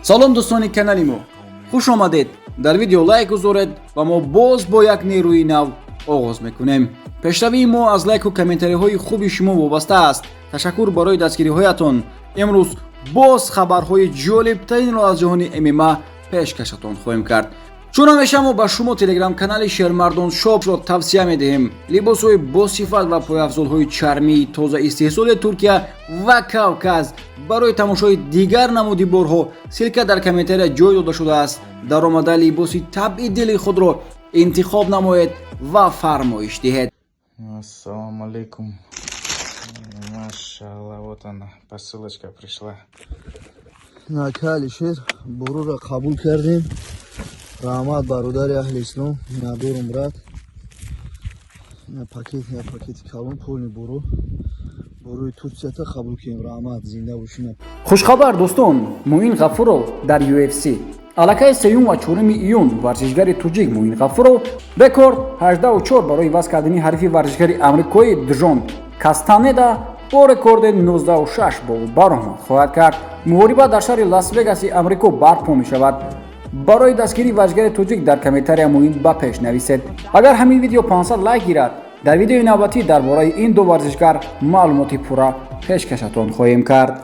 Салом, дӯстони канали мо, хуш омадед. Дар видео лайк гузоред ва мо боз бо як нерӯи нав оғоз мекунем. Пешравии мо аз лайку комментариҳои хуби шумо вобаста аст. Ташаккур барои дастгириҳоятон. Имрӯз боз хабарҳои ҷолибтаринро аз ҷаҳони ММА пешкашатон хоҳем кард. Чун ҳамеша мо ба шумо телеграм-канали Шермардон Шопро тавсия медиҳем. Либосҳои босифат ва пойафзолҳои чармии тоза истеҳсоли Туркия ва Кавказ. Барои тамошои дигар намуди борҳо ссылка дар комментария ҷой дода шудааст. Даромада, либоси табъи дили худро интихоб намоед ва фармоиш диҳед. Ассаламу алейкум. Машалла, вот она, посылочка пришла. Ака Алишер, боруро қабул кардем. Раҳмат, бародари аҳли ислом. Надорум, брат. Ина пакет, я пакети калон, полный боро. Борои Турсията қабул кардем. Раҳмат, зинда бошина. Хушхабар, дӯстон: Муин Ғафуров дар UFC. Аллакай 3 ва 4 июн варзишгари тоҷик Муин Ғафуров, рекорд 18-4, барои иваз кардани ҳарифи варзишгари амрикоӣ Джон Кастанеда бо рекорди 19-6 бо ӯ баромад хоҳад кард. Муҳориба дар шаҳри Лас-Вегаси Амрико барпо мешавад. Барои дастгирии варзишгари тоҷик дар комментария «Муин ба пеш» нависед. Агар ҳамин видео 500 лайк гирад, дар видеои навбатӣ дар бораи ин ду варзишгар маълумоти пурра пешкашатон хоҳем кард.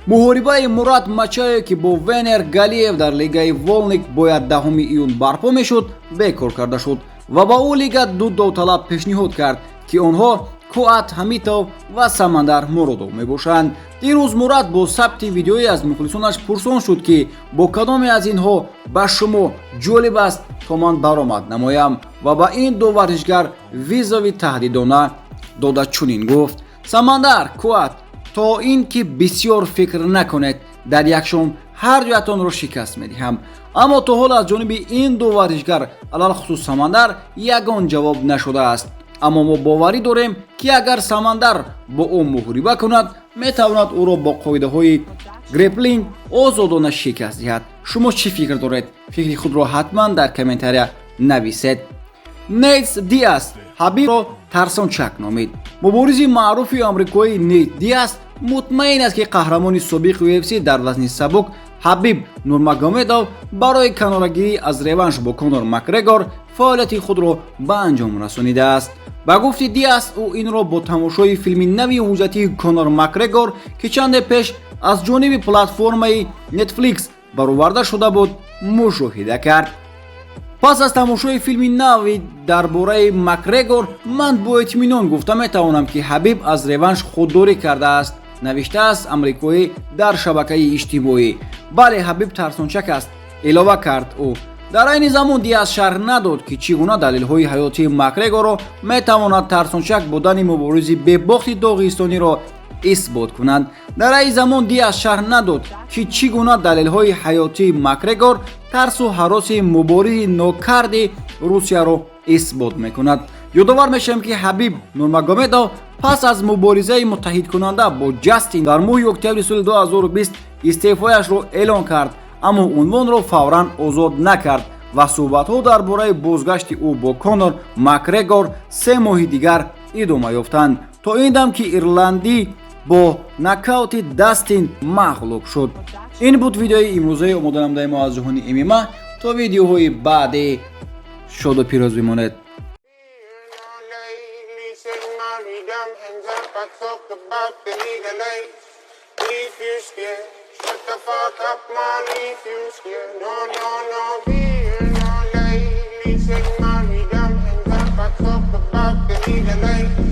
Муҳорибаи Мурат Мачаев, ки бо Венер Галиев дар лигаи Волник бояд 10 июн барпо мешуд, бекор карда шуд ва ба ӯ лига ду довталаб пешниҳод кард, ки онҳо Куат Ҳамитов ва Самандар Муродов мебошанд. Дирӯз Мурат бо сабти видеоӣ аз мухлисонаш пурсон шуд, ки бо кадоме аз инҳо ба шумо ҷолиб аст, то ман баромад намоям, ва ба ин ду варзишгар вызов и таҳдидона дода, чунин гуфт: «Самандар, Куат, то ин ки бисёр фикр накунед, дар як шом ҳар дуятонро шикаст медиҳам». Аммо то ҳол аз ҷониби ин ду варзишгар, алалхусус Самандар, ягон ҷавоб нашудааст. Аммо мо боварӣ дорем, ки агар Самандар бо ӯ муҳориба кунад, метавонад ӯро бо қоидаҳои греплинг озодона шикаст диҳад. Шумо чӣ фикр доред? Фикри худро ҳатман дар комментария нависед. Нейт Диас Ҳабибро тарсончак номид. Муборизи маъруфи амрикоӣ Нейт Диас мутмаин аст, ки қаҳрамони собиқи UFC дар вазни сабук Ҳабиб Нурмагомедов барои канорагирӣ аз реванш бо Конор Макгрегор фаъолияти худро ба анҷом расонидааст. Ба гуфти Диас, ӯ инро бо тамошои филми нави ҳуҷҷатии Конор Макгрегор, ки чанде пеш аз ҷониби платформаи Netflix бароварда шуда буд, мушоҳида кард. «Пас аз тамошои филми нави дар бораи Макгрегор ман бо итминон гуфта метавонам, ки Ҳабиб аз реванш худдорӣ кардааст», навиштааст амрикоӣ дар шабакаи иҷтимоӣ. «Бале, Ҳабиб тарсончак аст», илова кард ӯ. Дар айни замон Диас шарҳ надод, ки чӣ гуна далелҳои ҳаётии Макгрегорро метавонад тарсончак будани муборизи бебохти доғистониро исбот кунанд. Дар айни замон Диас шарҳ надод, ки чӣ гуна далелҳои ҳаётии Макгрегор тарсу ҳароси муборизи нокарди Русияро исбот мекунад. Ёдовар мешавем, ки Ҳабиб Нурмагомедов пас аз муборизаи муттаҳидкунанда бо Ҷастин дар моҳи октябри соли 2020 истеъфояшро эълон кард, аммо унвонро фавран озод накард ва суҳбатҳо дар бораи бозгашти ӯ бо Конор Макгрегор 3 моҳи дигар идома ёфтанд, то ин дам ки ирландӣ бо нокаути Дастин мағлуб шуд. Ин буд видеои имрӯзаи омоданамудаи мо аз ҷаҳони ММА. То видеоҳои баъдӣ шоду пирӯз бимонед. Hands up, I talk about the legalize. If you scared, shut the fuck up, man. If you scared, no, no, no. Fear no lately. Said Mary, damn, hands up, I talk about the legalize.